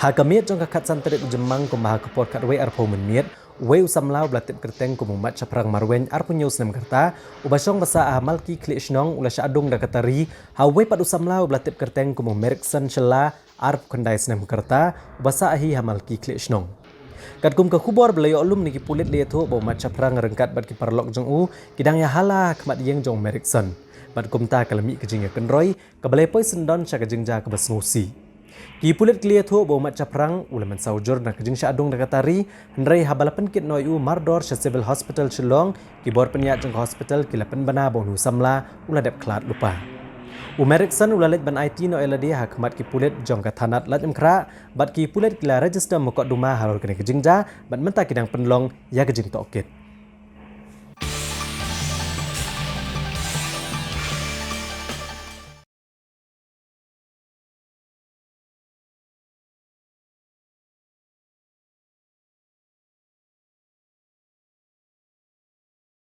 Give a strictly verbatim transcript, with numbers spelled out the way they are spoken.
Ha ka miet jong ka khatsan tarik u Jymmang kumba ha ka por khatwei arphew mynmiet, uwei u samla uba la tip kyrteng kum u Mat Shaphrang Marwein, arphew hynñiew snem ka rta, uba shong ba sah ha Malki Khlieh Shnong, u la shah dung da ka tari ha uwei pat u samla uba la tip kyrteng kum u Merikson Shylla, arphew khyndai snem ka rta, uba sah hi ha Malki Khlieh Shnong. Katkum ka khubor ba la ïoh lum na ki pulit, la ïathuh ba u Mat Shaphrang ryngkat bad ki paralok jong u ki dang ïahala ha khmat ïing jong u Merikson. Bad kumta ka la mih ka jingïakynroi, kaba la poi syndon sha ka jingjia kaba sngewsih. Ki pulit ki la ïathuh ba u Mat Shaphrang u la mynsaw jur na ka jingshah dung da ka tari, hynrei haba la pynkit noh ïa u mardor sha Civil Hospital Shillong, ki bor pynïaid jong ka hospital ki la pynbna ba une u samla u la dep khlad lypa. U Merikson u la leit ban aiti noh ïa lade ha khmat ki pulit jong ka thanat Laitumkhrah, bad ki pulit ki la register mukotduma halor kane ka jingjia, bad mynta ki dang pynlong ïa ka jingtohkit.